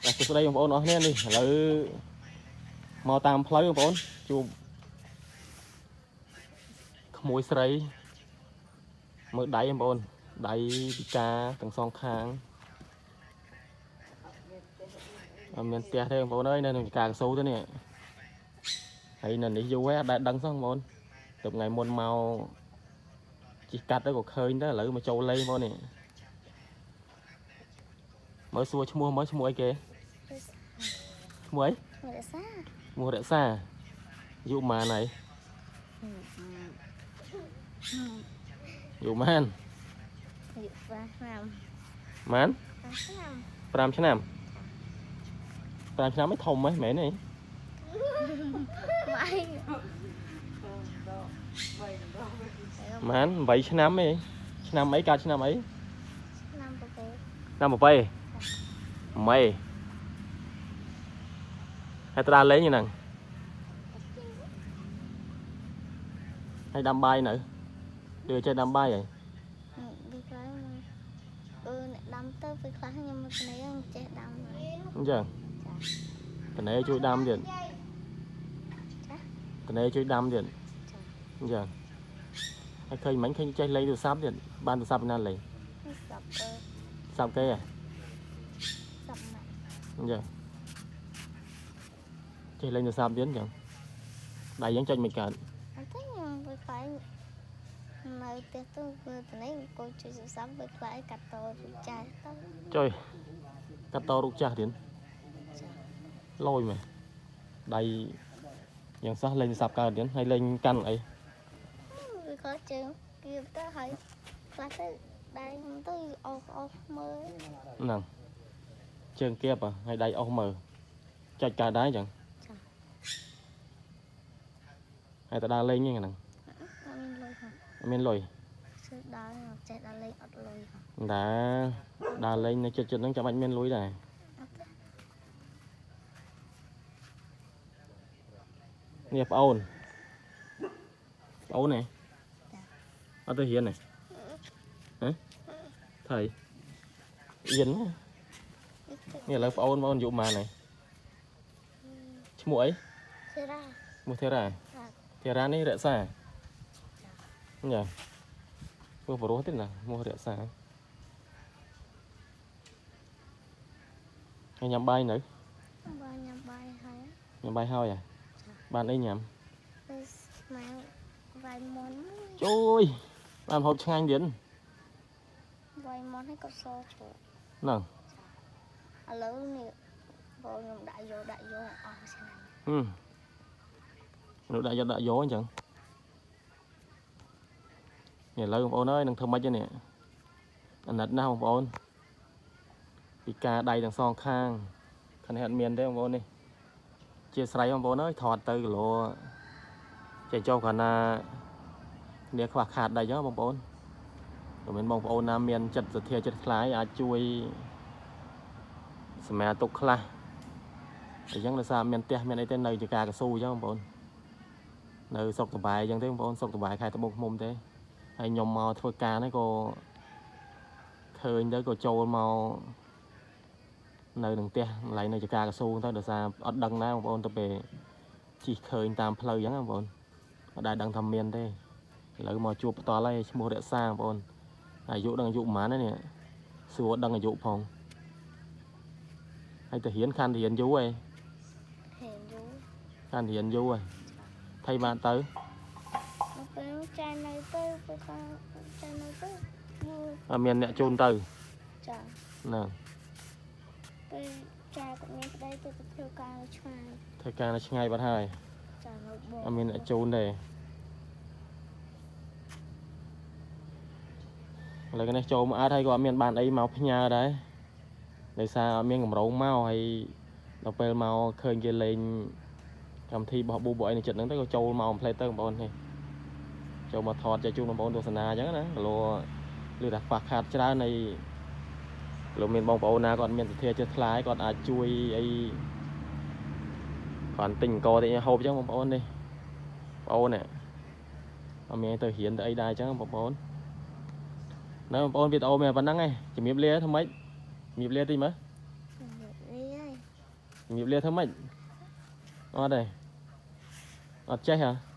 បាទសួស្តីបងប្អូនអរគ្នានេះឥឡូវមកតាមផ្លូវបងប្អូនជួបក្មួយស្រីមើលដៃបងប្អូនដៃពិការទាំងសងខាងអត់មានផ្ទះទេបងប្អូនអើយនៅក្នុងការកស៊ូទេនេះហើយនៅនេះយូរហើយអត់ដែលដឹងសោះបងប្អូនទៅថ្ងៃមុនមកជិះកាត់ទៅក៏ឃើញដែរឥឡូវមកចូលលេងបងប្អូននេះមើលសួរឈ្មោះមើលឈ្មោះអីគេឈ្មោះអី ឈ្មោះរក្សា ឈ្មោះរក្សាអាយុប៉ុន្មានហើយអាយុប៉ុន្មាន អាយុ5ឆ្នាំ ប៉ុន្មាន 5ឆ្នាំ 5ឆ្នាំ5ឆ្នាំមិនធំហ៎មែនទេ បាយ ប៉ុន្មាន8ឆ្នាំទេឆ្នាំអីកើតឆ្នាំអី ឆ្នាំប្រពៃ ឆ្នាំប្រពៃម៉េហើយត្រាលេងហ្នឹងហើយដាំបាយនៅដូចចេះដាំបាយហើយ វាខ្លះអឺអ្នកដាំទៅពេលខ្លះខ្ញុំមកគ្នាខ្ញុំចេះដាំហើយ អញ្ចឹងតនេជួយដាំទៀតតនេជួយដាំទៀតអញ្ចឹងហើយឃើញមិញឃើញចេះលេងទូរស័ព្ទទៀតបានទូរស័ព្ទពីណាលេង សັບអឺ ទូរស័ព្ទគេហ៎ សັບម៉ាក់ អញ្ចឹងចេះលេងទូរស័ព្ទទៀតអញ្ចឹងដៃយើងចុចមិនកើត អត់ទេខ្ញុំពេលខ្លះនៅផ្ទះទៅមើលទៅនេះអង្គុយជួយសັບពេលខ្លះកាត់តរូបចាស់ទៅ ចុយកាត់តរូបចាស់ទៀតលយមែនដៃយ៉ាងសោះលេងទូរស័ព្ទកើតទៀតហើយលេងកាន់អី វាខ្លះជើងគៀបទៅហើយខ្លះទៅដៃខ្ញុំទៅអស់អស់មើល ហ្នឹងជើងគៀបហ៎ហើយដៃអស់មើលចុចកើតដែរអញ្ចឹងហើយតដើរលេងហ្នឹងហ្នឹង អត់មានលុយហ៎ អត់មានលុយ ជឿដើរចេះដើរលេងអត់លុយហ៎ ដើរដើរលេងនៅចិត្តចិត្តហ្នឹងចាំបាច់មានលុយដែរ អត់ទេ នេះប្អូនប្អូននេះអត់ទៅរៀនទេហ៎ថៃរៀនណានេះឥឡូវប្អូនប្អូនអាយុប៉ុន្មានហើយឈ្មោះអី សេរ៉ា ឈ្មោះធីរ៉ាធីរ៉ានេះរក្សាញ៉ាឈ្មោះប្រុសទេណាឈ្មោះរក្សាហើយញ៉ាំបាយនៅ បើញ៉ាំបាយហើយ ញ៉ាំបាយហើយហ៎បានអីញ៉ាំ ទៅស្មៅវាយមុនមួយ ជួយបានហូបឆ្ងាញ់ទៀត វាយមុនហើយក៏សជ្រក់ ហ្នឹង ឥឡូវនេះបងខ្ញុំដាក់យកដាក់យកអស់ឆ្នាំ ហឹមនោះដាក់យកដាក់យកអញ្ចឹងនេះឥឡូវបងប្អូនអើយនឹងធ្វើម៉េចទេនេះអាណិតណាស់បងប្អូនពីការដៃទាំងសងខាងខាងនេះអត់មានទេបងប្អូននេះជាស្រ័យបងប្អូនអើយថតទៅគីឡូចេះចុះកាលណាគ្នាខ្វះខាតដៃអញ្ចឹងបងប្អូនបើមានបងប្អូនណាមានចិត្តសទ្ធាចិត្តខ្លាយអាចជួយសម្រាប់ទុកខ្លះអញ្ចឹងដោយសារមានផ្ទះមានអីទេនៅជាការកស៊ូអញ្ចឹងបងប្អូននៅស្រុកតបែអញ្ចឹងទេបងប្អូនស្រុកតបែខេត្តត្បូងឃ្មុំទេហើយខ្ញុំមកធ្វើការនេះក៏ឃើញទៅក៏ចូលមកនៅនឹងផ្ទះកន្លែងនៅជាការកស៊ូទៅដោយសារអត់ដឹងដែរបងប្អូនទៅពេលជិះឃើញតាមផ្លូវអញ្ចឹងណាបងប្អូនអត់ដែលដឹងថាមានទេឥឡូវមកជួបផ្ទាល់ហើយឈ្មោះរក្សាបងប្អូនអាយុដឹងអាយុប៉ុន្មានហើយនេះសួរដឹងអាយុផងហើយទៅរៀនខានរៀនយូរហើយ ហេយូរ ខានរៀនយូរហើយថៃបានទៅ មកពេលចាយនៅទៅពេលខ្លះចាយនៅទៅមើល អត់មានអ្នកជូនទៅ ចា ហ្នឹង ពេលចាគាត់មានប្តីទៅធ្វើការនៅឆ្ងាយ ធ្វើការនៅឆ្ងាយបាត់ហើយ ចានៅបង អត់មានអ្នកជូនទេឥឡូវនេះចូលមកអត់ហើយក៏អត់មានបានអីមកផ្ញើដែរដោយសារអត់មានកម្រងមកហើយដល់ពេលមកឃើញគេលេងកម្មវិធីបោះប៊ូបោះអីនៅចិត្តហ្នឹងទៅក៏ចូលមកអំផ្លេតទៅបងប្អូននេះចូលមកថតចែកជូនបងប្អូនទស្សនាអញ្ចឹងណាគីឡូឮថាខ្វះខាតច្រើននៃលោកមានបងប្អូនណាគាត់មានសទ្ធាចិត្តថ្លាយគាត់អាចជួយអី គាត់ទិញអង្គទិញអីហូបអញ្ចឹងបងប្អូននេះបងប្អូននេះអត់មានទៅរៀនទៅអីដែរអញ្ចឹងបងប្អូននៅបងប្អូនវីដេអូមានប៉ុណ្ណឹងឯងជំរាបលាធ្វើម៉េចជំរាបលាតិចមើល នេះហើយ ជំរាបលាធ្វើម៉េចអត់ទេអត់ចេះហ៎?